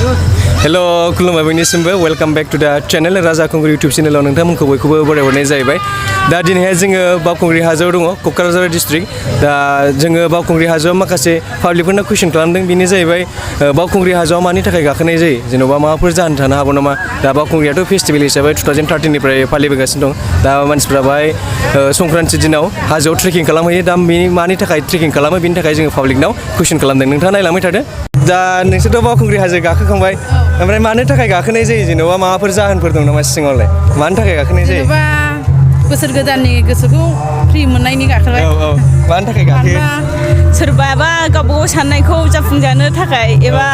हेल' खुलुमबाय बयनिसिमबो welcome back to दा channel राजा खुंगुर इउटुब चेनेलाव नोंथांमोनखौ बयखौबो बरायहरनाय जाहैबाय दा दिनैहाय जोङो बावखुंग्रि हाजोआव दङ क'क्राझार डिस्ट्रिक्ट दा जोङो बावखुंग्रि हाजोआव माखासे पाब्लिकफोरनो कुइसन खालामदों बेनो जाहैबाय बावखुंग्रि हाजोआव मानि थाखाय गाखोनाय जायो जेन'बा माबाफोर जाहोन थानो हागौ नामा दा बावखुंग्रियाथ' फेस्टिभेल हिसाबै 2013निफ्राय फालिबोगासिनो दं दा मानसिफ्रा बाहाय संक्रान्ति दिनाव हाजोआव ट्रेकिं खालामहैयो दा मानि थाखाय ट्रेकिं खालामो बेनि थाखाय जोङो पाब्लिकनाव कुइसन खालामदों नोंथाङा नायलांबाय थादो दा नोंसोरथ' बावखुंग्रि हाजो गाखोखांबाय ओमफ्राय मानो थाखाय गाखोनाय जायो जेन'बा माबाफोर जाहोनफोर दं नामा सिङावलाय मानि थाखाय गाखोनाय जायो जेनेबा बोसोर गोदाननि गोसोखौ फ्रि मोननायनि गाखोबाय औ मानि थाखाय गाखोयो सोरबाबा गावबागाव साननायखौ जाफुंजानो थाखाय एबा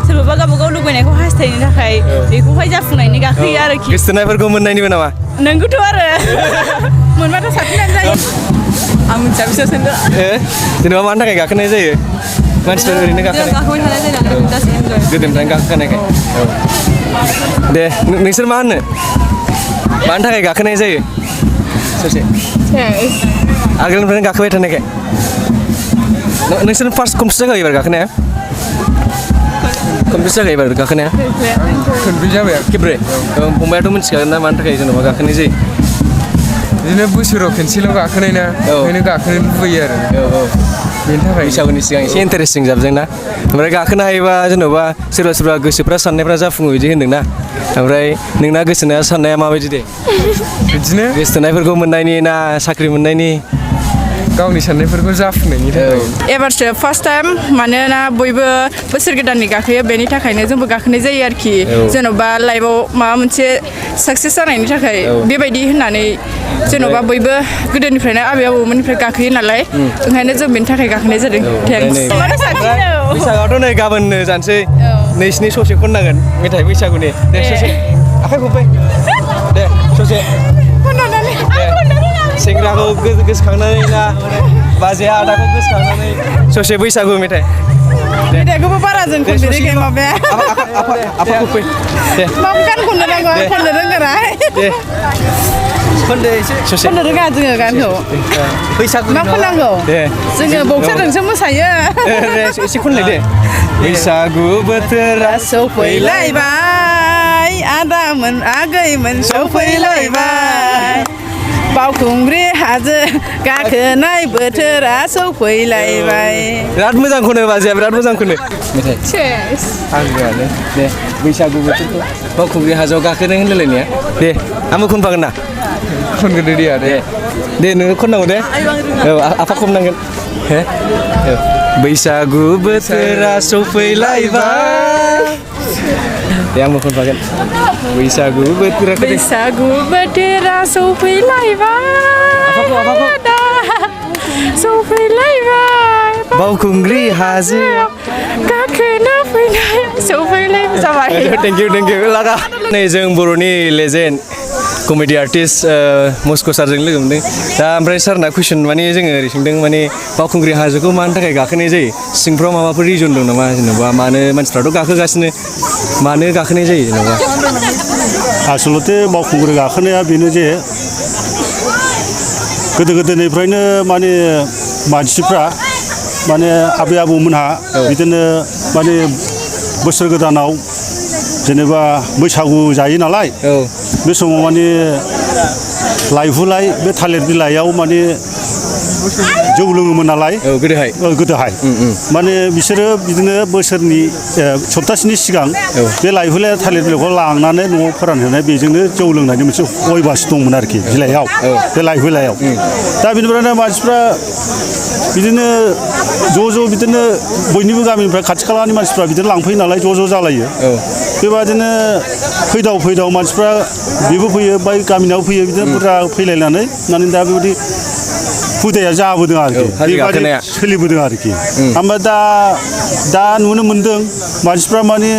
सोरबाबा गावबागाव लुबैनायखौ हास्थायनो थाखाय बेखौहाय जाफुंनायनि गाखोयो आरोखि गोसोथोनायफोरखौ मोननायनिबो नामा नोंगौथ' आरो मोनबाथ' साबसिनानो जायो आं मिथिया बिसोर सोंदो जेनेबा मानि थाखाय गाखोनाय जायो मानसिफोर ओरैनो गाखोनाय गाखोबाय थानाय जायो नालाय गोदोनिफ्रायनो गाखोखानायखाय औ दे नोंसोर मा होनो मानि थाखाय गाखोनाय जायो ससे आगोलनिफ्रायनो गाखोबाय थानायखाय नोंसोर फार्स्ट कमप्लिट जाखो एबार गाखोनाया कमप्लिट जाखो एबार गाखोनाया खनब्रै जाबाय खेब्रै फंबायाथ' मिथिखागोन ना मानि थाखाय जेनेबा गाखोनाय जायो बिदिनो बोसोराव खनसेल' गाखोनाय ना ओंखायनो गाखोनो लुबैयो आरो औ बेनि थाखाय बैसागुनि सिगां एसे इन्टारेस्टिं जाबजों ना ओमफ्राय गाखोनो हायोबा जेन'बा सोरबा गोसोफ्रा साननायफ्रा जाफुङो बिदि होन्दोंना ओमफ्राय नोंना गोसोना साननाया माबायदि दे बिदिनो गोसोथोनायफोरखौ मोननायनि ना साख्रि मोननायनि गावनि साननायफोरखौ जाफुंनायनि थाखाय एबारसो फार्स्ट टाइम मानोना बयबो बोसोर गोदाननि गाखोयो बेनि थाखायनो जोंबो गाखोनाय जायो आरोखि जेन'बा लाइफआव माबा मोनसे साक्सेस जानायनि थाखाय बेबायदि होननानै जेन'बा बयबो गोदोनिफ्रायनो आबै आबौमोननिफ्राय गाखोयो नालाय ओंखायनो जों बेनि थाखाय गाखोनाय जादों बैसागुआवथ' नै गाबोननो जानोसै नैसिनि ससे खननांगोन मेथाइ बैसागुनि दे ससे आखाइ खबबाय दे ससे सेंग्राखौ गोसोखांनानै ना बाजै आदाखौ गोसोखांनानै ससे बैसागु मेथाइ मेथाइखौबो बारा जों खनफेरै माबाया आफाखौ फै दे मा गान खननो नांगौ खननो रोंगोरा दे खनदो एसे ससे खननो रोङा जोङो गानखौ बैसागु मा खननांगौ दे जोङो बक्सारजोंसो मोसायो दे एसे खनलाय दे बैसागु बोथोरा सौफैलायबाय आदामोन आगैमोन सौफैलायबाय बावखुंग्रि हाजो गाखोनाय बोथोरा सौफैलायबाय बिराद मोजां खनो बाजैया बिराद मोजां खनो मेथाइ आंनियानो दे बैसागु बोथोरखौ बावखुंग्रि हाजोआव गाखोनाय होनलायलायनाया दे आंबो खनफागोन ना खनगोदो दे आरो दे नोङो खननांगौ दे औ आफा खननांगोन बैसागु बोथोरा सौफैलायबाय दे आंबो खनफागोन बैसागु बोथोरा सौफैलायबाय सौफैलायबाय बावखुंग्रि हाजो गाखोना फैनाय सौफैलायबाय जाबाय थेंक इउ लागा नै जों बर'नि लेजेन्ड कमेडि आर्टिस्ट मस्को सारजों लोगो मोनदों दा ओमफ्राय सारना कुइसन माने जोङो ओरै सोंदों माने बावखुंग्रि हाजोखौ मानि थाखाय गाखोनाय जायो सिंफ्राव माबाफोर रिजन दं नामा जेनेबा मानो मानसिफ्राथ' गाखोगासिनो मानो गाखोनाय जायो जेनेबा आसलते बावखुंग्रि गाखोनाया बेनो जे गोदोनिफ्रायनो माने मानसिफ्रा माने आबै आबौमोनहा बिदिनो माने बोसोर गोदानाव जेनेबा बैसागु जायो नालाय बे समाव माने लाइहुलाय बे थालिर बिलाइयाव माने जौ लोङोमोन नालाय गोदोहाय माने बिसोरो बिदिनो बोसोरनि सप्तासेनि सिगां बे लाइहुलाय थालिर बिलाइखौ लांनानै न'आव फोरानहोनाय बेजोंनो जौ लोंनायनि मोनसे अयभास दंमोन आरोखि बिलाइयाव बे लाइहुलायाव दा बेनिफ्रायनो मानसिफ्रा बिदिनो ज' बिदिनो बयनिबो गामिनिफ्राय खाथि खालानि मानसिफ्रा बिदिनो लांफैयो नालाय ज' जालायो बेबादिनो फैदाव मानसिफ्रा बेबो फैयो बै गामिनाव फैयो बिदिनो बुरजा फैलायनानै माने दा बेबायदि हुदाया जाबोदों आरोखि बेबादि सोलिबोदों आरोखि ओमफ्राय दा नुनो मोनदों मानसिफ्रा माने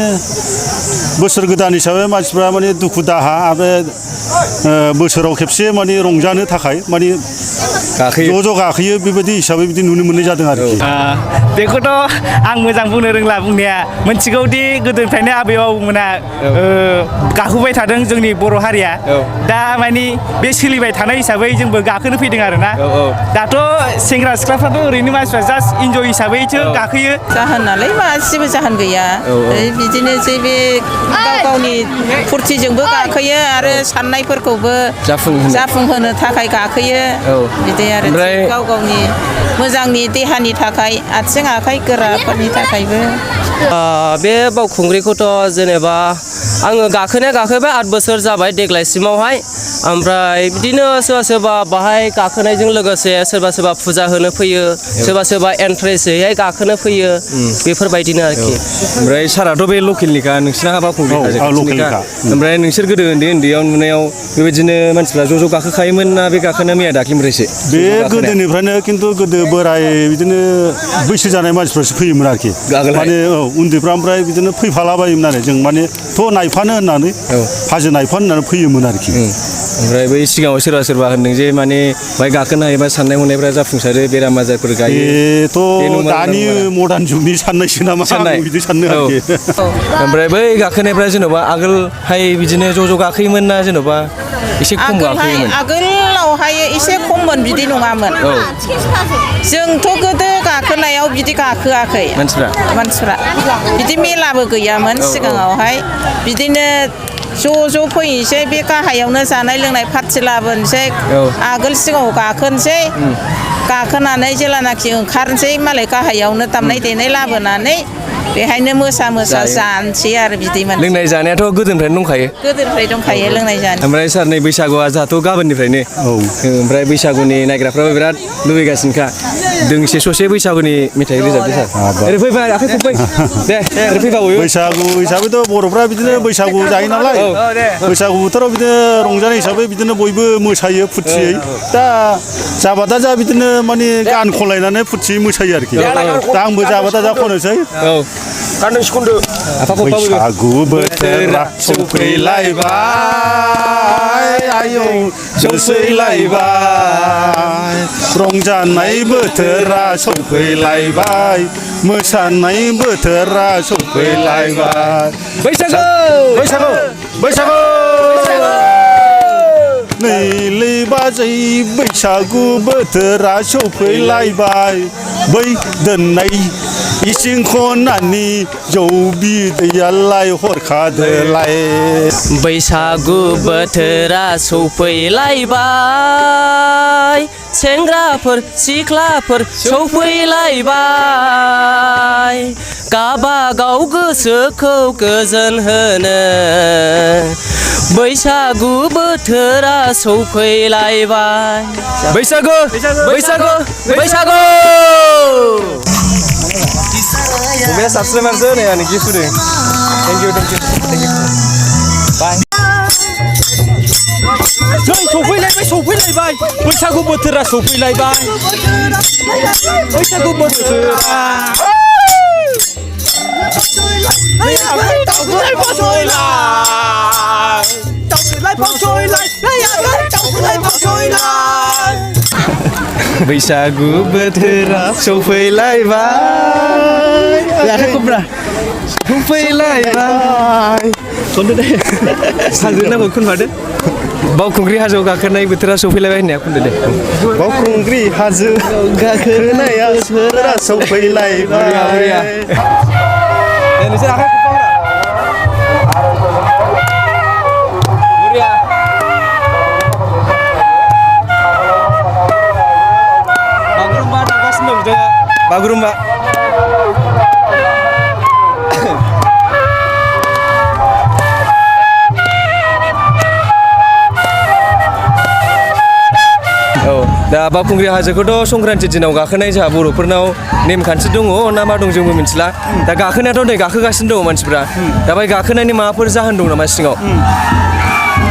बोसोर गोदान हिसाबै मानसिफ्रा माने दुखु दाहा आरो बोसोराव खेबसे माने रंजानो थाखाय माने गाखोयो ज' ज' गाखोयो बेबायदि हिसाबै बिदि नुनो मोननाय जादों आरोखि बेखौथ' आं मोजां बुंनो रोंला बुंनाया मोनथिगौदि गोदोनिफ्रायनो आबै आबौमोना गाखोबाय थादों जोंनि बर' हारिया दा मानि बे सोलिबाय थानाय हिसाबै जोंबो गाखोनो फैदों आरोना दाथ' सेंग्रा सिख्लाफ्राथ' ओरैनो मानसिफ्रा जास्ट इन्जय हिसाबैसो गाखोयो जाहोन नालाय मा जेबो जाहोन गैया बिदिनो जे बे गाव गावनि फुरथिजोंबो गाखोयो आरो साननायफोरखौबो जाफुंहोनो थाखाय गाखोयो बिदि आरो गाव गावनि मोजांनि देहानि थाखाय आथिं आखाइ गोराफोरनि थाखायबो बे बावखुंग्रिखौथ' जेनेबा आङो गाखोबाय 8 बोसोर जाबाय देग्लायसिमावहाय ओमफ्राय बिदिनो सोरबा सोरबा बाहाय गाखोनायजों लोगोसे सोरबा फुजा होनो फैयो सोरबा एन्ट्रेन्सयैहाय गाखोनो फैयो बेफोरबायदिनो आरोखि ओमफ्राय साराथ' बे लकेलनिखा नोंसिना बावखुंग्रि लकेलनिखा ओमफ्राय नोंसोर गोदो उन्दैयाव नुनायाव बेबायदिनो मानसिफ्रा ज' गाखोखायोमोन ना बे गाखोनाया मैया दाख्लिनिफ्रायसो बे गोदोनिफ्रायनो खिन्थु गोदो बोराय बिदिनो बैसो जानाय मानसिफ्रासो फैयोमोन आरोखि माने उन्दैफ्रा ओमफ्राय बिदिनो फैफालाबायोमोन आरो जों माने थ' नायफानो होननानै हाजो नायफानो होननानै फैयोमोन आरोखि ओमफ्राय बै सिगाङाव सोरबा होनदों जे माने बाहाय गाखोनो हायोबा साननाय हनायफ्रा जाफुंसारो बेराम आजारफोर गायो बेथ' दानि मडार्न जुगनि साननायसो नामा बिदि साननो आरोखि ओमफ्राय बै गाखोनायफ्रा जेन'बा आगोलहाय बिदिनो ज' गाखोयोमोन ना जेन'बा एसे खम गाखोयोमोन आगोलावहाय एसे खममोन बिदि नङामोन जोंथ' गोदो गाखोनायाव बिदि गाखोआखै मानसिफ्रा बिदि मेलाबो गैयामोन सिगाङावहाय बिदिनो ज' फैनोसै बे गाहायावनो जानाय लोंनाय पार्टि लाबोनोसै आगोल सिगाङाव गाखोनोसै गाखोनानै जेलानाखि ओंखारनोसै मालाय गाहायावनो दामनाय देनाय लाबोनानै बेहायनो मोसा जानोसै आरो बिदिमोन लोंनाय जानायाथ' गोदोनिफ्रायनो दंखायो लोंनाय जानाय ओमफ्राय सार नै बैसागुआ जोंहाथ' गाबोननिफ्रायनो ओमफ्राय बैसागुनि नायग्राफ्राबो बिराद लुबैगासिनोखा दोंसे ससे बैसागुनि मेथाइ रोजाबदो सार ओरै फैबाय आखाइ खबबाय दे ओरै फैबा बैसागु हिसाबैथ' बर'फ्रा बिदिनो बैसागु जायो नालाय बैसागु बोथोराव बिदिनो रंजानाय हिसाबै बिदिनो बयबो मोसायो फुरथियै दा जाबादा जा बिदिनो माने गान खनलायनानै फुरथियै मोसायो आरोखि दा आंबो जाबादा जा खनोसै बैसागु बोथोरा सफैलायबाय आयौ सफैलायबाय रंजानाय बोथोरा सफैलायबाय मोसानाय बोथोरा सफैलायबाय बैसागु नैलै बाजै बैसागु बोथोरा सफैलायबाय बै दोननाय इसिं खनानि जौ बिदैयालाय हरखादोलाय बैसागु बोथोरा सफैलायबाय सेंग्राफोर सिख्लाफोर सफैलायबाय गाबागाव गोसोखौ गोजोन होनो बैसागु बोथोरा सफैलायबाय बैसागु फंबाया साबस्क्राइबारसो नै आंनि गिफ्ट होदों थेंक इउ बाय सफैलायबाय बैसागु बोथोरा सफैलायबाय बैसागु बोथोरा बैसागु बोथोरा सफैलायबाय आखाइ खब्रा सफैलायबाय खनदो दे सानग्रोनांगौ खनफादो बावखुंग्रि हाजोआव गाखोनाय बोथोरा सफैलायबाय होननाया खनदो दे बावखुंग्रि हाजोआव गाखोनाया बोथोरा सफैलायबाय नोंसोर आखाइ खब्रा बागुरुम्बा दा बावखुंग्रि हाजोखौथ' संक्रान्ति दिनाव गाखोनाय जोंहा बर'फोरनाव नेमखान्थि दङ ना मा दं जोंबो मिथिला दा गाखोनायाथ' नै गाखोगासिनो दङ मानसिफ्रा दा बाय गाखोनायनि माबाफोर जाहोन दं नामा सिङाव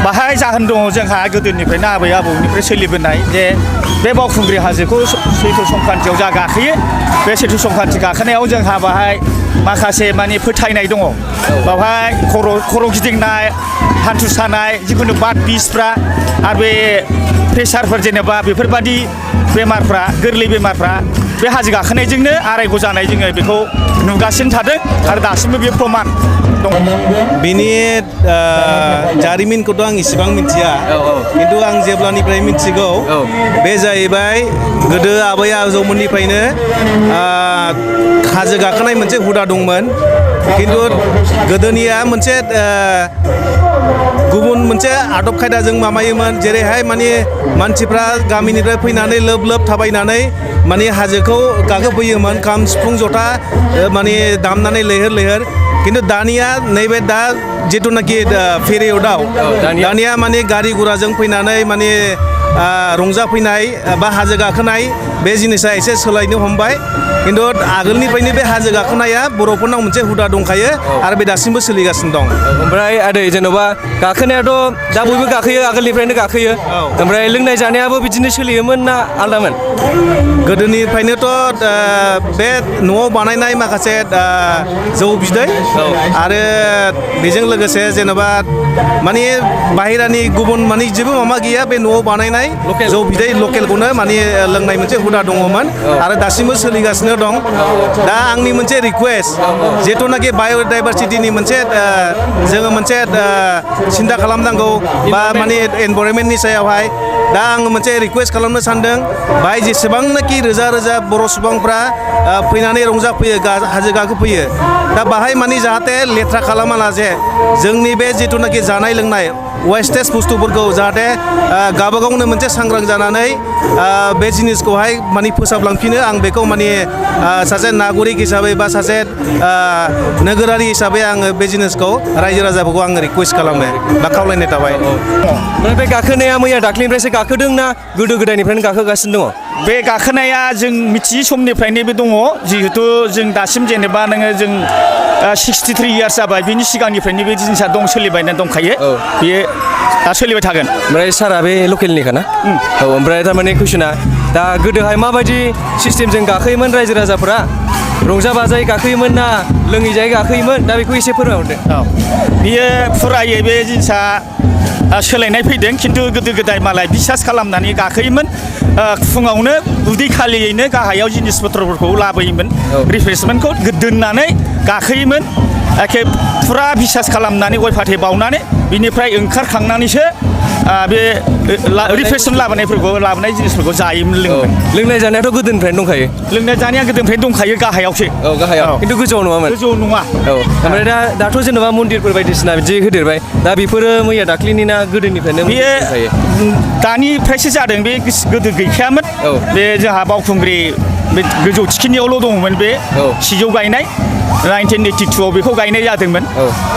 बाहाय जाहोन दङ जोंहा गोदोनिफ्रायनो आबै आबौनिफ्राय सोलिबोनाय जे बे बावखुंग्रि हाजोखौ सैथ्र संक्रान्तियाव जा गाखोयो बे सैथ्र संक्रान्ति गाखोनायाव जोंहा बाहाय माखासे माने फोथायनाय दङ बावहाय खर' गिदिंनाय हान्थु सानाय जिखुनु बात बिसफ्रा आरो बे प्रेसारफोर जेनेबा बेफोरबादि बेमारफ्रा गोरलै बेमारफ्रा बे हाजो गाखोनायजोंनो आरायग' जानाय जोङो बेखौ नुगासिनो थादों आरो दासिमबो बे प्रमान दं। बिनि जारिमिनखौथ' आं इसेबां मिथिया खिन्थु आं जेब्लानिफ्राय मिथिगौ बे जाहैबाय गोदो आबै आजौमोननिफ्रायनो हाजो गाखोनाय मोनसे हुदा दंमोन खिन्थु गोदोनिया मोनसे गुबुन मोनसे आदब खायदाजों माबायोमोन जेरैहाय माने मानसिफ्रा गामिनिफ्राय फैनानै लोब लोब थाबायनानै माने हाजोखौ गाखोफैयोमोन खाम सिफुं जथा माने दामनानै लैहोर लैहोर खिन्थु दानिया नैबे दा जिथुनाखि पेरियडआव दानिया माने गारि गुराजों फैनानै माने रंजाफैनाय बा हाजो गाखोनाय बे जिनिसा एसे सोलायनो हमबाय खिन्थु आगोलनिफ्रायनो बे हाजो गाखोनाया बर'फोरनाव मोनसे हुदा दंखायो आरो बे दासिमबो सोलिगासिनो दं। ओमफ्राय आदै जेन'बा गाखोनायाथ' दा बयबो गाखोयो आगोलनिफ्रायनो गाखोयो ओमफ्राय लोंनाय जानायाबो बिदिनो सोलियोमोन ना आलदामोन? गोदोनिफ्रायनोथ' बे न'आव बानायनाय माखासे जौ बिदै आरो बेजों लोगोसे जेनेबा माने बाहेरानि गुबुन माने जेबो माबा गैया बे न'आव बानायनाय जौ बिदै लकेलखौनो माने लोंनाय मोनसे हुदा दङमोन आरो दासिमबो सोलिगासिनो दं। दा आंनि मोनसे रिकुवेस्ट जिथुनाखि बाय'डाइभारसिटिनि मोनसे जोङो मोनसे सिन्था खालामनांगौ बा माने एनभायरनमेन्टनि सायावहाय दा आङो मोनसे रिकुवेस्ट खालामनो सानदों बाहाय जेसेबांनाखि रोजा रोजा बर' सुबुंफ्रा फैनानै रंजाफैयो हाजो गाखोफैयो दा बाहाय माने जाहाथे लेथ्रा खालामालासे जोंनि बे जिथुनाखि जानाय लोंनाय वेस्टेज बुस्थुफोरखौ जाहाथे गावबागावनो मोनसे सांग्रां जानानै बे जिनिसखौहाय माने फोसाबलांफिनो आं बेखौ माने सासे नागरिक हिसाबै बा सासे नोगोरारि हिसाबै आङो बे जिनिसखौ रायजो राजाफोरखौ आङो रिकुवेस्ट खालामो बा खावलायनाय थाबाय। ओमफ्राय बे गाखोनाया मैया दाख्लैनिफ्रायसो गाखोदों ना गोदो गोदायनिफ्रायनो गाखोगासिनो दङ? बे गाखोनाया जों मिथियै समनिफ्रायनो बे दङ जिहेथु जों दासिम जेनेबा नोङो जों 63 इयार्स जाबाय बिनि सिगांनिफ्रायनो बे जिनिसा सोलिबायना दंखायो बेयो दा सोलिबाय थागोन। ओमफ्राय सारा बे लकेलनिखा ना? औ ओमफ्राय थारमाने कुइसना दा गोदोहाय माबायदि सिस्टेमजों गाखोयोमोन रायजो राजाफोरा रंजा बाजायै गाखोयोमोन ना लोङै जायै गाखोयोमोन दा बेखौ एसे फोरमायहरदो। बियो फुरायै बे जिनिसा सोलायनाय फैदों खिन्थु गोदो गोदाय मालाय बिसास खालामनानै गाखोयोमोन फुङावनो उदै खालियैनो गाहायाव जिनिस पत्रफोरखौ लाबोयोमोन रिफ्रेशमेन्टखौ दोननानै गाखोयोमोन एखे फुरा बिसास खालामनानै गय फाथै बावनानै बिनिफ्राय ओंखारखांनानैसो बे रिफ्रेशमेन्ट लाबोनाय जिनिसफोरखौ जायोमोन लोङोमोन। लोंनाय जानायाथ' गोदोनिफ्रायनो दंखायो? लोंनाय जानाया गोदोनिफ्रायनो दंखायो गाहायावसो। औ गाहायाव खिन्थु गोजौआव नङामोन? गोजौआव नङा। औ ओमफ्राय दाथ' जेनेबा मन्दिरफोर बायदिसिना बिदि होदेरबाय दा बेफोरो मैया दाख्लैनि ना गोदोनिफ्रायनो? बेयो दानिफ्रायसो जादों बे गोदो गैखायामोन। बे जोंहा बावखुंग्रि बे गोजौ थिखिनियावल' दङमोन बे सिजौ गायनाय 1982 आव बेखौ गायनाय जादोंमोन।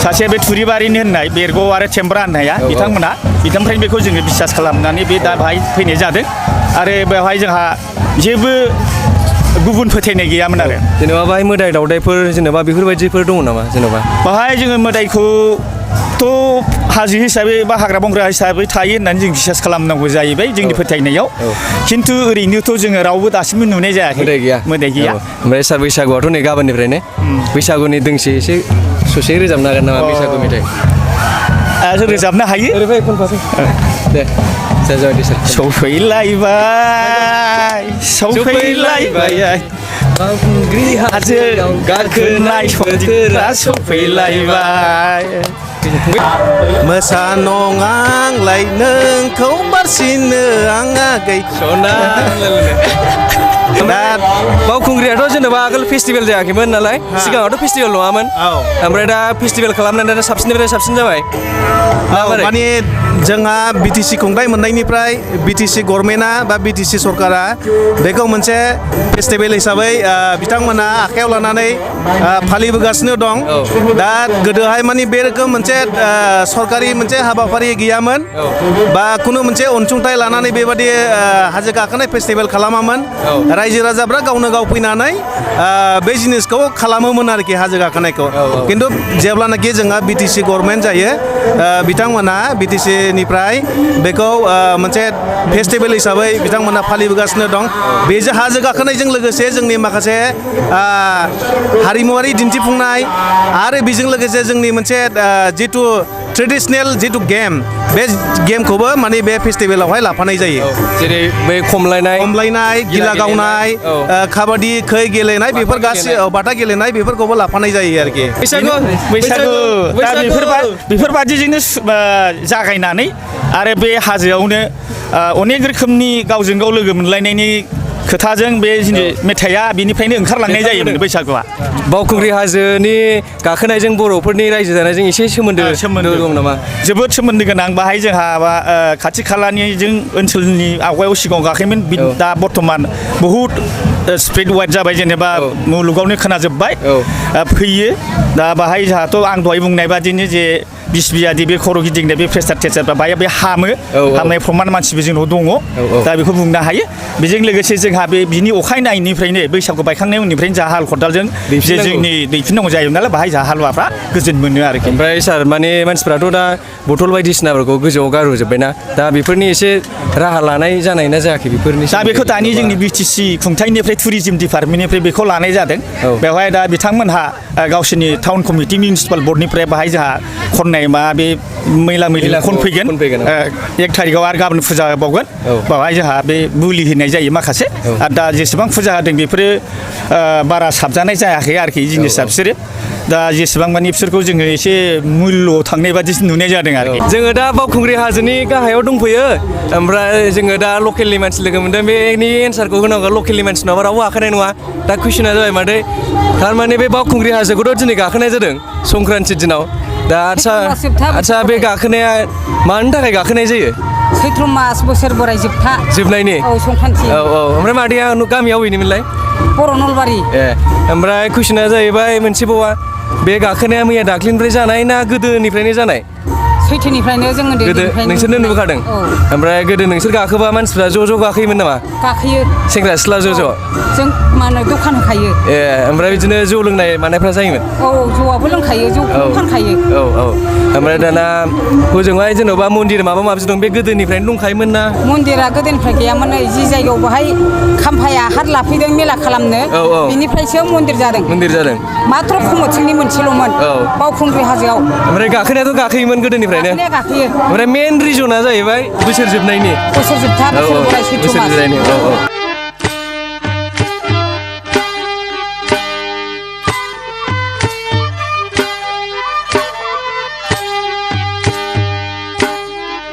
सासे बे थुरिबारिनि होननाय बेरग' आरो थेमब्रा होननाया बिथांनिफ्रायनो बेखौ जोङो बिसास खालामनानै बे दा बाहाय फैनाय जादों आरो बेवहाय जोंहा जेबो गुबुन फोथायनाय गैयामोन आरो। जेनेबा बाहाय मोदाय दावदायफोर जेनेबा बेफोरबायदिफोर दङ नामा जेनेबा? बाहाय जोङो मोदायखौथ' हाजो हिसाबै बा हाग्रा बंग्रा हिसाबै थायो होननानै जों बिसास खालामनांगौ जाहैबाय जोंनि फोथायनायाव खिन्थु ओरैनोथ' जोङो रावबो दासिमबो नुनाय जायाखै। मोदाय गैया। ओमफ्राय सार बैसागुआथ' नै गाबोननिफ्रायनो बैसागुनि दोंसे एसे ससे रोजाबनो हागोन नामा बैसागु मेथाइ? रोजाबनो हायो। दे जाबाय सार। सफैलायबाय बावखुंग्रि हाजो गाखोनाय बोथोरा सफैलायबाय मोसा नङांलाय नोंखौ बारसिनो आङागै सना दा बावखुंग्रियाथ' जेनेबा आगोल फेस्टिभेल जायाखैमोन नालाय सिगाङावथ' फेस्टिभेल नङामोन ओमफ्राय दा फेस्टिभेल खालामनानै साबसिननिफ्राय साबसिन जाबाय। माने जोंहा बिटिसि खुंथाय मोननायनिफ्राय बिटिसि गभर्नमेन्टआ बा बिटिसि सरकारा बेखौ मोनसे फेस्टिभेल हिसाबै बिथांमोना आखायाव लानानै फालिबोगासिनो दं। दा गोदोहाय माने बे रोखोम मोनसे सरकारि मोनसे हाबाफारि गैयामोन बा खुनु मोनसे अनसुंथाइ लानानै बेबादि हाजो गाखोनाय फेस्टिभेल खालामामोन। रायजो राजाफ्रा गावनो गाव फैनानै बे जिनिसखौ खालामोमोन आरोखि हाजो गाखोनायखौ खिन्थु जेब्लानाखि जोंहा बिटिसि गभर्नमेन्ट जायो बिथांमोना बिटिसिनिफ्राय बेखौ मोनसे फेस्टिभेल हिसाबै बिथांमोना फालिबोगासिनो दं। बेजों हाजो गाखोनायजों लोगोसे जोंनि माखासे हारिमुवारि दिन्थिफुंनाय आरो बेजों लोगोसे जोंनि मोनसे जिथु ट्रेडिसनेल जिथु गेम बे गेमखौबो माने बे फेस्टिभेलावहाय लाफानाय जायो जेरै बै खमलायनाय गिला गावनाय काबादि खै गेलेनाय बेफोर गासै बाथा गेलेनाय बेफोरखौबो लाफानाय जायो आरोखि बैसागु दा बेफोरबादिजोंनो जागायनानै आरो बे हाजोआवनो अनेक रोखोमनि गावजों गाव लोगो मोनलायनायनि खोथाजों बे मेथाइआ बिनिफ्रायनो ओंखारलांनाय जायोमोन बैसागुआ बावखुंग्रि हाजोनि गाखोनायजों बर'फोरनि रायजो जानायजों एसे सोमोन्दो दं नामा जोबोद सोमोन्दो गोनां बाहाय जोंहा खाथि खालानि जों ओनसोलनि आवगायाव सिगाङाव गाखोयोमोन दा बर्थमान बहुद स्प्रेड वाइड जाबाय जेनेबा मुलुगावनो खोनाजोब्बाय फैयो दा बाहाय जोंहाथ' आं दहाय बुंनाय बादिनो जे बिस बियादि बे खर' गिदिंनाय बे प्रेसार टेसारफ्रा बाहाय बे हामनाय प्रमान मानसिबो जोंनाव दङ दा बेखौ बुंनो हायो बेजों लोगोसे जोंहा बे बिनि अखानायनिफ्रायनो बैसागु बायखांनायनि उननिफ्रायनो जोंहा हाल खदालजों जे जोंनि दैफिननांगौ जायो नालाय बाहाय जोंहा हालुवाफ्रा गोजोन मोनो आरोखि ओमफ्राय सार माने मानसिफ्राथ' दा बथल बायदिसिनाफोरखौ गोजौआव गारहरजोब्बायना दा बेफोरनि एसे राहा लानाय जानाय ना जायाखै बेफोरनि दा बेखौ दानि जोंनि BTC खुंथाइनिफ्राय टुरिजम डिपार्टमेन्टनिफ्राय बेखौ लानाय जादों बेवहाय दा बिथांमोनहा गावसोरनि टाउन कमिटि मिउनिसिपाल बर्डनिफ्राय बाहाय जोंहा खननाय मा बे मैला खनफैगोन 1 थारिखआव आरो गाबोन फुजा होबावगोन बावहाय जोंहा बे बुलि होनाय जायो माखासे आरो दा जेसेबां फुजा होदों बेफोरो बारा साबजानाय जायाखै आरोखि जिनिसा बिसोरो दा जेसेबां मानि बिसोरखौ जोङो एसे मुल्य थांनाय बादि नुनाय जादों आरोखि जोङो दा बावखुंग्रि हाजोनि गाहायाव दंफैयो ओमफ्राय जोङो दा लकेलनि मानसि लोगो मोनदों बेनि एन्सारखौ होनांगौ लकेलनि मानसि नङाबा रावबो गाखोनाय नङा दा कुइसना जाबाय मादै थारमाने बे बावखुंग्रि हाजोखौथ' दिनै गाखोनाय जादों संक्रान्ति दिनाव दा आदसा बे गाखोनाया मानि थाखाय गाखोनाय जायो सैत्र मास बोसोर बोराइ जोबनायनि संक्रान्ति ओमफ्राय मादैया गामियाव अबेनिमोनलाय बर' नलबारि ओमफ्राय कुइसना जाहैबाय मोनसे बावा बे गाखोनाया मैया दाख्लिनिफ्राय जानाय ना गोदोनिफ्रायनो जानाय सैथोनिफ्रायनो जों नोंसोरनो नुबोखादों ओमफ्राय गोदो नोंसोर गाखोबा मानसिफ्रा ज' गाखोयोमोन नामा गाखोयो सेंग्रा सिख्ला ज' जों मा होनो दखान होखायो ओमफ्राय बिदिनो जौ लोंनाय मानायफ्रा जायोमोन जौआबो लोंखायो जौखौ फानखायो ओमफ्राय दाना हजोंहाय जेन'बा मन्दिर माबा माबि दं बे गोदोनिफ्रायनो दंखायोमोन ना मन्दिरा गोदोनिफ्राय गैयामोन जि जायगायाव बाहाय खाम्फाया हात लाफैदों मेला खालामनो बिनिफ्रायसो मन्दिर जादों मात्र खमथिंनि मोनसेल'मोन बावखुंग्रि हाजोआव ओमफ्राय गाखोनायाथ' गाखोयोमोन गोदोनिफ्रायनो गाखोयो ओमफ्राय मेन रिजना जाहैबाय बोसोर जोबनायनि बोसोर जोबथा बोसोर बोराइ सैत्र मास